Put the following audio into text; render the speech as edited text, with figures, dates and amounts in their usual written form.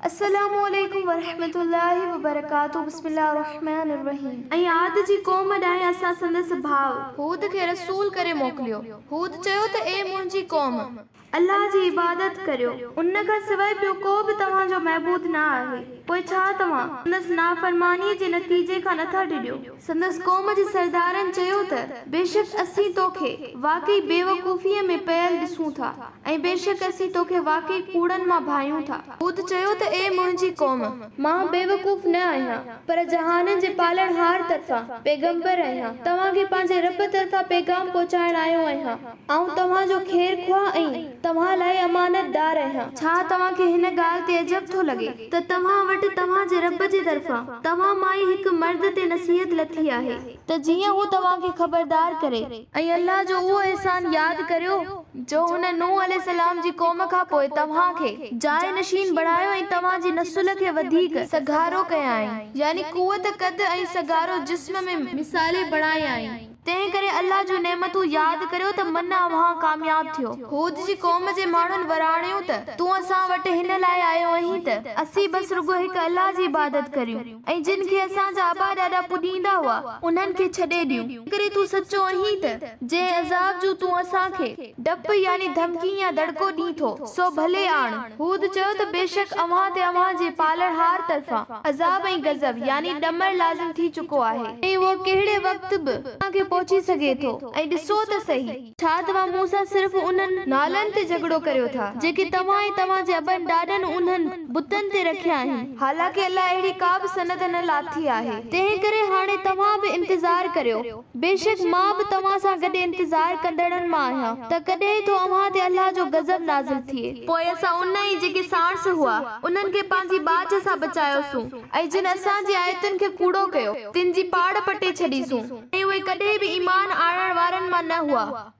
السلام عليڪم ورحمة الله وبرڪاته بسم الله الرحمن الرحيم. ۽ عاد جي قوم ڏانهن اسان سندس ڀاء. هود کي رسول ڪري موڪليو. هود چيو ته اي منهنجي قوم! الله جي عبادت ڪريو، ان کان سواء ٻيو ڪو به توهان جو معبود نه آهي، پوء ڇا توهان، سندس نافرمانيء جي نتيجي کان نٿا ڊڄو؟ سندس قوم جي سردارن چيو ته بيشڪ اسين توکي، واقعي بيوقوفيء ۾ پيل ڏسون ٿا. ۽ بيشڪ اسين توکي واقعي ڪوڙن مان ڀانيون ٿا. هود چيو ته اي منهنجي قوم! مان بيوقوف نه آهيان، پر جهانن جي پالڻهار طرفان، پيغمبر آهيان، توهان کي پنهنجي رب طرفان پيغام پهچائڻ آيو آهيان. آئون توهان جو خيرخواهه ۽، توهان لاء، امانتدار آهيان. ڇا توهان کي هن ڳالهه تي عجب ٿو لڳي ته توهان وٽ توهان جي رب جي طرفان، توهان مان ئي هڪ مرد تي نصيحت لٿي آهي؟ ته جيئن هو توهان کي خبردار ڪري. ۽ الله جو اهو احسان ياد ڪريو جو هن نوح عليه السلام جي قوم کان پوء توهان کي جاء نشين بڻايو ۽ توهان جي نسل کي وڌيڪ سگهارو ڪيائين، يعني قوت قد ۽ سگهارو جسم ۾ مثالي بڻايائين، تنهن ڪري الله جون نعمتون ياد ڪريو ته من اوهان ڪامياب ٿيو. هود جي قوم جي ماڻهن وراڻيو ته، تون اسان وٽ هن لاء آيو آهين ته اسين بس رڳو هڪ الله جي عبادت ڪريون. ۽ جن کي اسان جا ابا ڏاڏا پوڄيندا هئا، انهن کي ڇڏي ڏيون. جيڪڏهن تون سچو آهين ته، جنهن عذاب جون تون اسان کي ڊپ يعني ڌمڪي يا دڙڪو ڏين ٿو، سو ڀلي آڻ. هود چيو ته بيشڪ اوهان تي اوهان جي پالڻهار طرفان عذاب ۽ غضب يعني ڏمر لازم ٿي چڪو آهي. ۽ اهو ڪهڙي وقت به اوهان کي پهچي سگهي ٿو، ۽ ڏسو ته سهي! ڇا توهان مون سان صرف انهن نالن تي جهڳڙو ڪريو ٿا، جيڪي توهان ۽ توهان جي ابن ڏاڏن انهن بتن تي رکيا آهن؟ حالانڪه الله اهڙي ڪا به سند نه لاٿي آهي. تنهنڪري هاڻي توهان به انتظار ڪريو، بيشڪ مان به توهان سان گڏ انتظار ڪندڙن مان آهيان، ته ڪڏهن ٿو اوهان تي الله جو غضب نازل ٿئي. پوء اسان ان ۽ جيڪي ساڻس هئا، انهن کي پنهنجي ٻاجهه سان بچايوسون، ۽ جن اسان جي آيتن کي ڪوڙو ڪيو، تن جي پاڙ پٽي ڇڏيسون. ۽ اهي ڪڏهن به ايمان آڻڻ وارن مان نه هئا.